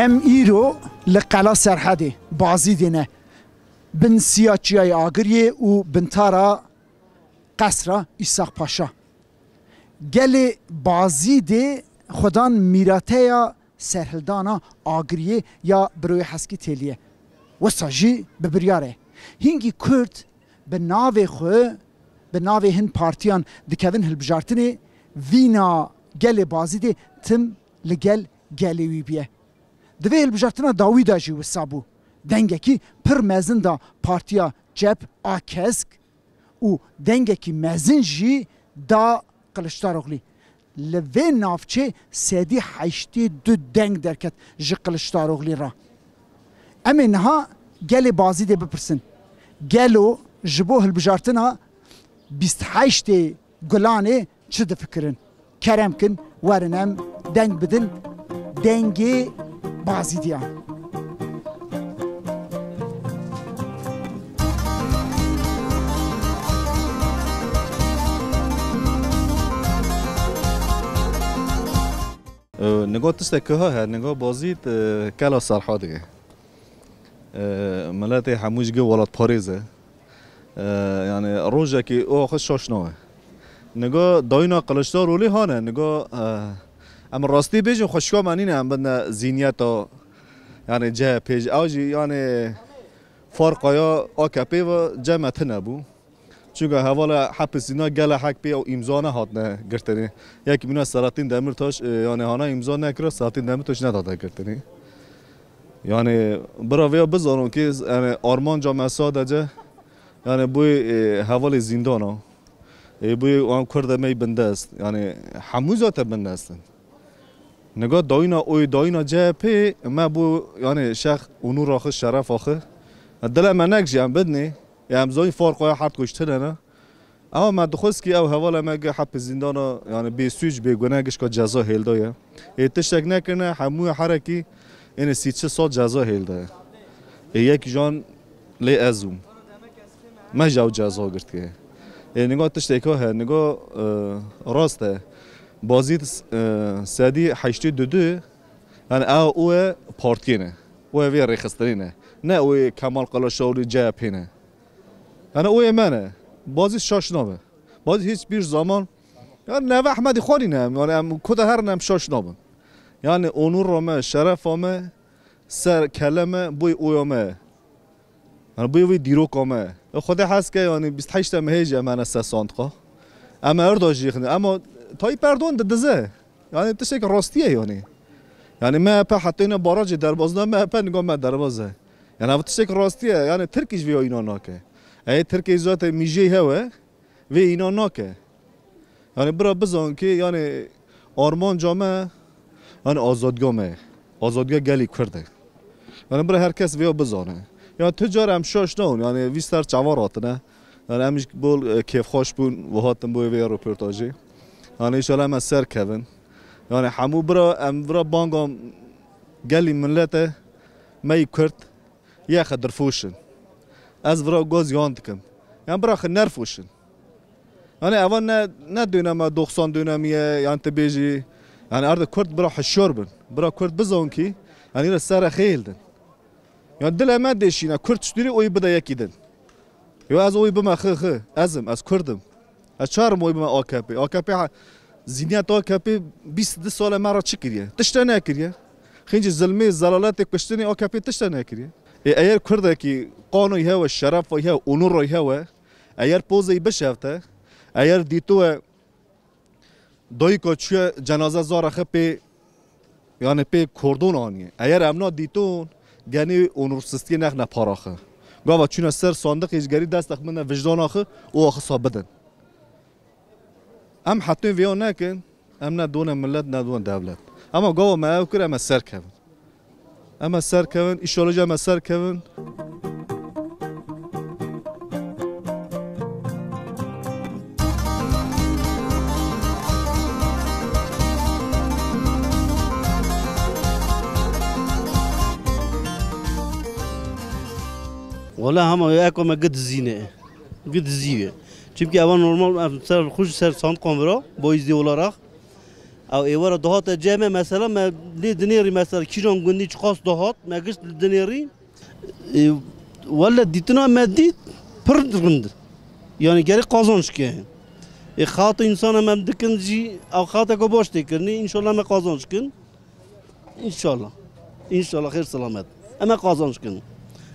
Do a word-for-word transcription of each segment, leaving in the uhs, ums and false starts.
Em îro li Qela Serhedê, Bazîdê ne, bin siya Çiyayê Agiriyê û bintara Qesra Îsaq Paşa. Gelê Bazîdê xwedan mîrateya serhildana Agiriyê ya Biroyê Heskî Têlî ye. Wisa jî bi biryar e. Hingî Kurd bi navê xwe, bi navê hin partiyan dikevin hilbijartinê, vîna gelê Bazîdê tim li gel gelê wî bûye. Di vê hilbijartina dawî de jî wisa bû. Dengekî pir mezin da partiya Cep a Kesk û dengekî mezin jî da Kiliçdaroglî. Li vê navçê sedî heştê du deng derket ji Kiliçdaroglî re. Em ê niha gelê Bazîdê bipirsin. Gelo ji bo hilbijartina bîst heştê Gulanê çi difikirin? Kerem kin, werin em deng bidin dengê Bazîdiyan. E, niga tiştek kiha he, niga Bazîd, e, Qela Serhedê ye. E, miletê hemû jî gi welatparêz e. E, yani rojekî o xwe şaş nawe. Niga dayîna Kiliçdarolî hane, niga, e, em rastî bêjin xweşika me nîne em bidne zîniyeta, yani C H P jî, ew jî yani farqa ya A K P ve cem me tune bû. Çunka hevala hepsîna gele hek pê ew îmza nehatine girtinê. Yek mîna Selahattin Demirtaş, e, yani hana îmza nekira, Selahattin Demirtaş nedate girtinê. Yani bira vêya bizanin ki, yani armanca me sadece, yani bu, e, hevalê zîndana. E, bu an Kurd me bindest. Yani hemû zaten bindestin. Niga dayîna oy dayîna C H P me bû, yani şex onûra xwe, şerefa xwe. Dile me nek jî em bidinê. Em zayî farqa ya hert kuştine ne. Ama me dixwest ki ew hevala me gi hepê zîndana, yani bê sûc, bê gune gişka ceza hêlda ye. Ê tiştek nekirine, hemû herekî ênê sî çi sal ceza hêlda ye. Ê yek jan lê ez bûm. Me ji ew ceza girtiye. Ê niga tişteka he, niga, e, rast e. Bazîd, e, sedî heştê du du, yani ew o ye partiyê ne. O ye vê rêxistinê ne. Ne o ye Kemal Kılıçdaroğlu C H P ne. Yani o ye me ne. Bazîd şaş nabe. Bazîd hiçbir zaman, yani neve Ehmedî xwarî ne. Yani em ku de herin em şaş nabin. Yani onûra me, şerefa me, ser kele me, boy oya me. Yani boy vê dîroka me. E, Xwedê hez ke, yani bîst heşt em hêj em hene se sandiqa. Em erda jî xine. Ama Tayyip Erdoğan didize. Yani tiştek rastî ye yani. Yani M H P heta ne barajê derbaz da, M H P niga me derbaz e. Yani ev tiştek rastî ye. Yani Tirkî ji vê înan nake. Ey Tirkî zaten mîjê hewe. Vê înan nake. Yani bira bizan ki yani armanca me yani azadga me. Azadga gelî Kurd e. Yani bira her kes vêya bizane. Ya tu car em şaş nabin, yani vî ser çavan hatine. Yani em jî bol, e, kêfxweş bûn, ve hatin bo vê röportajê. Yani inşallah em ser kevin. Yani hemû bira em bira banga gelî millete me yî Kurd. Yê xwe dirfoşin. Ez vira goz yan dikim. Yan bira xwe nerfoşin. Yani eva ne, ne döneme doksan dönemiye, yani te bêjî. Yani erde Kurd bira hişyar bin. Bira Kurd bizan ki, yani yine sere xeyildin. Yani dile me deşine, Kurd tiştiri oyu bide yekî din. Yo ez oyu bime xı xı, ezim, ez Kurdim. Ez çarim oy bime A K P. A K P ha, zihniyet A K P bîst du sale me re çi kiriye? Tişte nekiriye. Xinci zilmê, zelaletê, kuştinê A K P tişte nekiriye. E, eyer Kurdekî qanoy hewe, şerefoy hewe, onûroy hewe, eyer pozey bişevte, eyer dîtowe dayika çûye cenaze zara xwe pê, yani pê kordon aniye. Eyer em na dîton, genê onursiztiyê nexne para xwe. Gava çûne ser sandiqê ji gerî destexmine vijdana xwe û axisa bidin. Em hetên vêya nekin, em ne done millet, ne done dewlet. Ema gava me ew kir, em ê ser kevin. Em ê ser kevin, îşallah jî em ê ser kevin. Wala hema eko me gidizîne. Gidizî ye. Çimkî eva normal em ser xwe ji ser sandiqan vira, bo îzdî olarak. Ew êwara dihate cem me, mesela me lê dinêrî, mesela kîjan gundî çiqas dihat, me gişt li dinêrî. E, wele dîtina me dît pir rind. Yani gerek qazanç ke. E, xata însan em, em dikin jî, ew xateke baş tê kirinî, înşallah me qazanç kin. Înşallah. Înşallah xêr selamet. Em ê qazanç kin.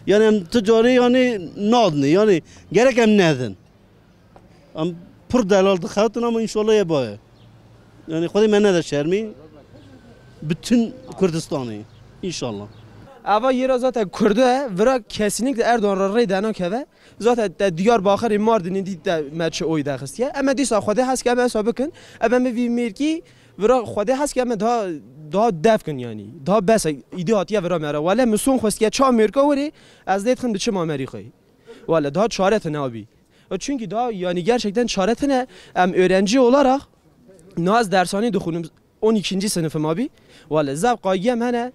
Yani em ti carê yani nadinê. Yani gerek em nedin. Em pir delal dixetin ama înşallah ye baye. Yani Xwedê me nede şermî. Bütün Kurdistanê. İnşallah. Ava yê ra zaten Kurdo ye, vira kesinlikle Erdogan ra rê denakeve. Zaten te Diyarbakirê, Mardinê dî te me çi oy dexistiye. Eme dîsa Xwedê hes ke eme esa bikin. Ebe me vî mêrkî vira Xwedê hes ke eme daha, daha dev kin yani. Daha bes e, îdî hatiye vira me re. Wele min son xwestiye ça mêrka werê, ez lê dixim diçim Amerîkayê. Wele daha çare tine abî. Çünkü daha yani gerçekten çare tine, em öğrenci olarak niha ez dershanê dixwînim, on ikinci sınıfım abî. Wele zaf qayî em hene,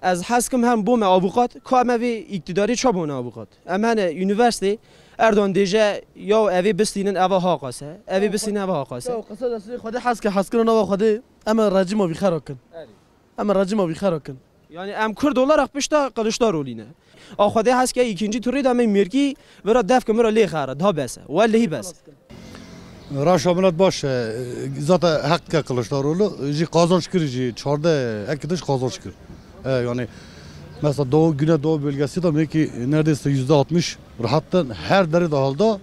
ez hez kim hem bome avukat, ka me vê îktidarê ça bone avukat. Em hene üniversite, Erdogan dêje, ya evê bistînin eva ha qase, evê bistînin eva ha qase. Ya qese destê Xwedê hes ke, hes kira nava Xwedê, em ê rejîma vî xera kin. Em ê rejîma vî xera kin. Yani em Kurd olarak pişta Kılıçdaroğlu ne. A Xwedê hes ke ikinci turê de me mêrkî vira dev ke mira lê xera, daha bes e. Wellehî bes. Raşa milet baş e, zaten heq ke Kılıçdaroğlu jî qazanç kir jî çardeh ek diş qazanç kir. E, yani mesela Doğu, Güneydoğu bölgesi de belki neredeyse yüzde altmış rahattan her derê de halda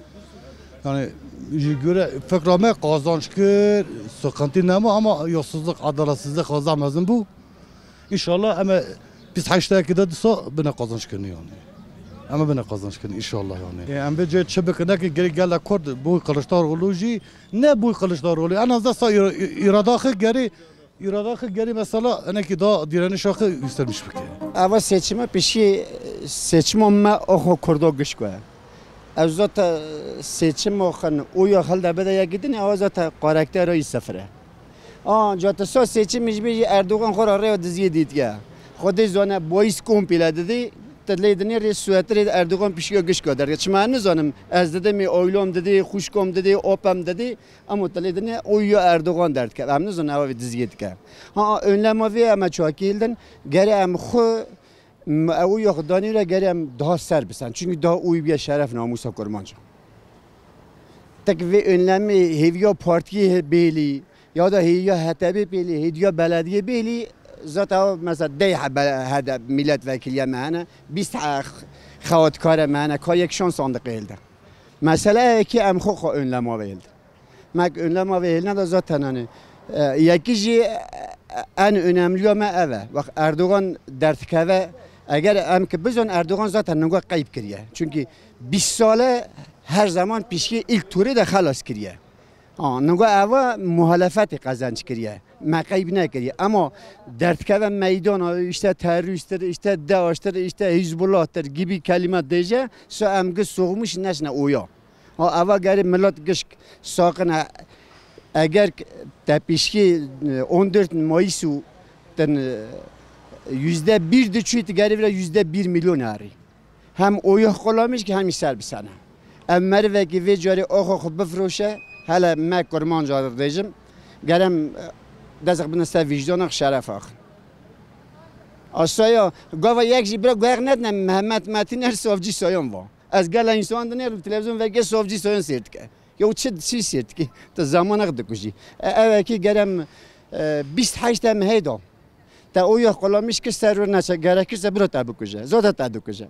yani ji göre fikra me qazanç kir, sıkıntı nema ama yolsuzluk, adaletsizlik zaf mezin bû. Înşallah em ê bîst heşt de dîsa bine qazanç kirin yani. Em ê bine qazanç kirin înşallah yani. E, em vê cê çi bikin ki gerê gela Kurd bû Kılıçdaroğlu jî ne bû Kılıçdaroğlu. En az dest îra-, îrada xwe gerê, îrada xwe gerê mesela hinekî da direnişa xwe yükselmiş bike. Eva seçime pişî seçima me oxo Kurdo gişko. Ev zaten seçim oxin oya xil de bide yekî din, ew zaten karaktera wî sifir e. Aa, catiso seçim ji bî jî Erdogan xwe ra rêya diziyê dîtiye. Xwedê zane boyîs kompîle didî, tu lê dinê rê suetirê Erdogan pişiya gişka derdiye. Çima em nizanim, ez didimê, oylom didî, xuşkom didî, opem didî, emo tu lê dinê oya Erdogan derdikeve. Em nizanin ew vê diziyê dike. Ha, önlema vê em ê çakî hildin, gere em xwe M-, ew oya xwe danî re gerê em daha ser bisan. Çünkü daha oy bûye şeref namûsa Kurmanca. Tek vê önlemê hêviya partiyê bêlî ya da hêviya H D P bêlî, hêviya belediyê bêlî, zaten mesela dey he-, be-, H D P milletvekiliye me hene, bîst he-, xewatkare me hene, ka yek şan sandiqê hilde. Mesele eke em xwe xwe önlema vê hilde. Mek önlema vê hêlina da zaten hani, e, yekî jî, e, en önemliya me ev e. Bak Erdogan derdikeve, eger em ki bizon Erdogan zaten ningo qeyb kiriye. Çünkü bîst sale her zaman piştî ilk turê de xelas kiriye. Ha, ningo eva muhalefetê qezenç kiriye. Me qeyb nekiriye. Ama derdikeve meydana, işte teröristtir, işte DAEŞ'tir, işte Hizbullah'tır gibi kelime dêje, so em gi soğumuş neşne oya. Ha, eva gerê milet gişk saqin e. Eger tepişkî, e, on dört Mayıs û tin, e, yüzde bir diçûyî, tu gerê vira yüzde bir milyon herî. Hem oya qulamiş ki hem ser bisene. Ev merivekî vê carê oxo xwe bifroşe, hele me Kurmanca dibêjim, gerem, e, destek bine ser vîjdana xwe, şerefa xwe. Asaya, gava yek jî bira guex nedine Mehmet Metiner savcî Sayan va. Ez gela însan dinêrim, televîzyon veke savcî Sayan sêr dike. Ya çi, çi sêr dike? Te zamanek dikujî. E, ev eki gerem, e, bîst heşt em heyda. Te oya qulamiş kir ser ro neçe, gerekirse bira te bikuje. Zaten te dikuje.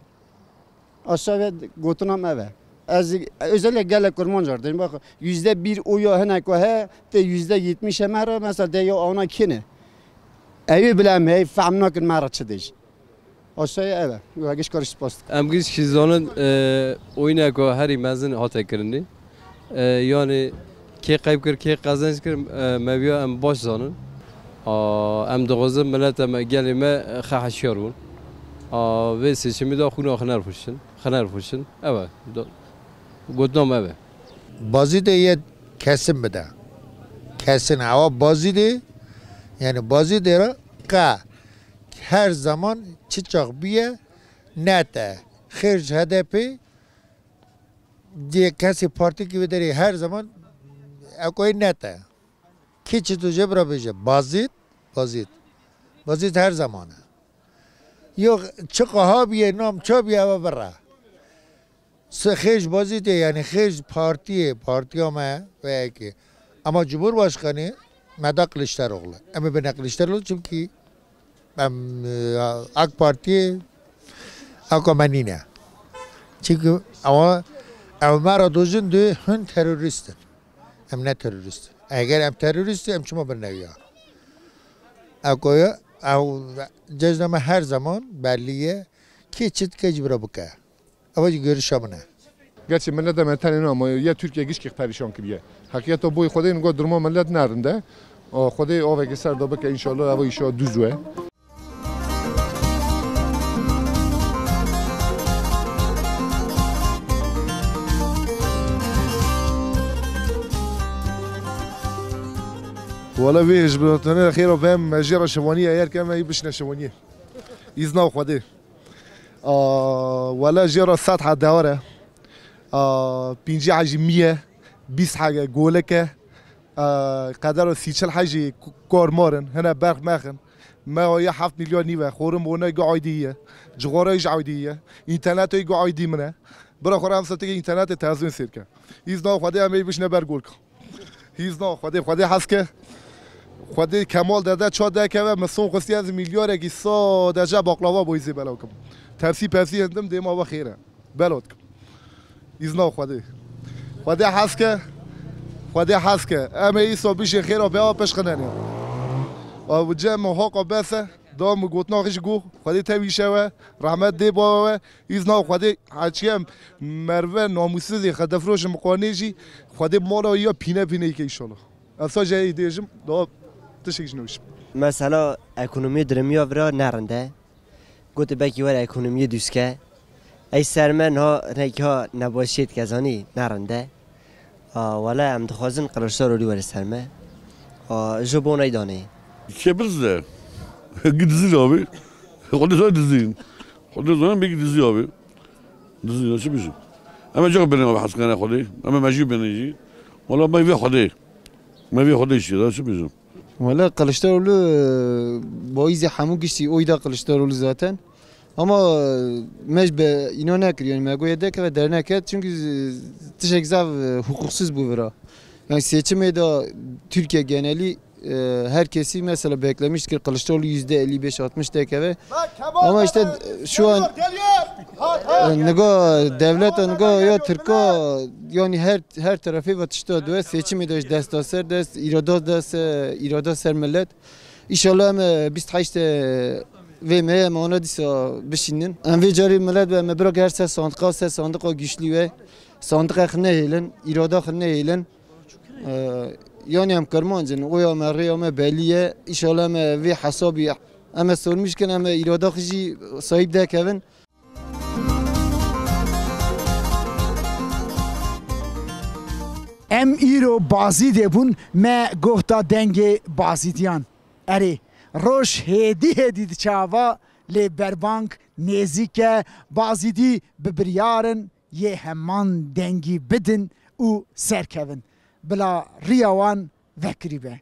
Aşağı gotina me ve. Ez özellikle gele Kurmancar dedim. Bak yüzde bir oya hinek o he, te yüzde yetmiş he me re, mesela de ya ana kine. Evi bile em hey fehm nakin me re çi dej. Aşağı eve. Ve giş karış spas. Em giş ki zanin, e, oyna ku herî mezin hate kirinî. E, yani kê qeyb kir, kê qezenç kir, e, me viya em baş zanin. A, em dixwazin milete me, gelê me, e, xwe hişyar bûn. A, vê seçimê de xwîna xwe nerifuşin, xwe nerifuşin. Ev e, do-, gotina me ev e. Bazîdê yê kesin bide. Kesin ewa Bazîdê, yani Bazîdê re ka her zaman çi çax bûye net e. Xêr ji H D P, diye kesê partî ki vê derê her zaman ekoyê net e. Kî çi tu jê bira bêje, Bazîd, Bazîd. Bazîd her zaman e. Yok, çi qaha bîye, nam ça bîye, ew bira. Se xêj Bazîdê, yani xêj partiyê, partiya me ve yekê. Ama Cumhurbaşkanı me da Kılıçdaroğlu. Em ê bine Kılıçdaroğlu, çünkü em, e, AK Partiyê, aka me nîne. Çünkü ama ew me ra dojin dê hûn terorist in. Em ne terorist in. Eger em terorist in, em çima birine ya? Ekoya, ew cejna me her zaman belli ye. Kê çi dike, jî bira bike. Ew jî görüşa min e. Gerçi millet de me tenê na, ama ya Tirkiye gişkî perîşan kiriye. Heqiyeta boy Xwedê nigo durma millet nerinde. O Xwedê aveke ser de bike, înşallah ev îşa dûz we. Wala vê hişbirotene xêra bem, me jê re şevaniyê eyer ke me yî bişne şevaniyê. Îzna Xwedê. A, wala jê re sed he dewar e. A, pêncî he jî mî ye, bîst he golik e. A, qedera sî çil he jî k-, kor mar in, hine berx mexin. Me ya heft milyar nîve, xorim ona gu aydî ye. Cixora jî aydî ye. Înternet gu aydî min e. Bira xwe re em soteke înternet tezwên sêr ke. Îzna Xwedê em ê bişne ber golka. Hîzna Xwedê, Xwedê hez ke. Xwedê Kemal Dede ça dekeve, min son xwestiye ez milyarekî sadece baklava bo îzê belav kim. Tepsî pepsî hindim dêma we xêr e. Belav dikim. Hîzna Xwedê. Xwedê hez ke. Xwedê hez ke. Em ê îsa bişê xêra be a pişqinenê. A, cem haka bese. Da min gotina xwe jî got, Xwedê tevîşe we, rehmet dê bawe we, îzna Xwedê heçiye merve namûsizê xedefroşê miqanê jî Xwedê mala ya pîne pîne yike înşallah. Ez sa jeyê dêjim, da tiştek jî newşim. Mesela ekonomî durumî ya vira ne rind e. Gotê belkî were ekonomiyê dûske. Ey ser me niha rengî ha nebaşiyê dike zanî ne rind e. A, wele em dixwazin Kiliçdarolî were ser me. A, ji bo neydanê. Kê biz de? Gi dizî abi. Xwedê zay dizîn. Xwedê zay bêgi dizî abi. Dizîn, çi bijim? Em ê cix bêne abi, hez kene Xwedê. Em ê mecî bêne jî. Wala me vê Xwedê. Me vê Xwedê jî, da çi bijim? Wele Kiliçdarolî, e, baîzê hemû giştî oy da Kiliçdarolî zaten. Ama, e, me ji be îna nekir, yani me goye dekeve derneket, çünkü, e, tiştek zaf, e, hukuksuz bû vira. Yani seçimê de Türkiye geneli, e, her kesî mesela beklemiş dikir Kiliçdarolî yüzde elli beş altmış dekeve. Ama işte şu an, e, niga devlet, niga ya Tirka, yani her, her tarafê ve tişta due, seçimê de ji desta ser dest, îrada dest, îrada ser millet. Înşallah em, e, bîst heşt, e, vê me, em ana dîsa bişînin. Em vê carî millet be, me bira her ser sandiqa, ser sandiqa güçlü ve. Sandiqa xwe nehêlin, îrada xwe nehêlin. E, yani em kirmanc in, oya me, rêya me belî ye. Înşallah em vê hesabî, em sormîş kin, em îrada xwe jî sahîb dekevin. Em îro Bazîdê bûn, me goh da dengê Bazîdiyan. Erê, roj hêdî hêdî diçe ava, lê berbang nêzîk e, Bazîdî bi biryar in yê heman dengî bidin û serkevin. Bila riya wan vekirî be.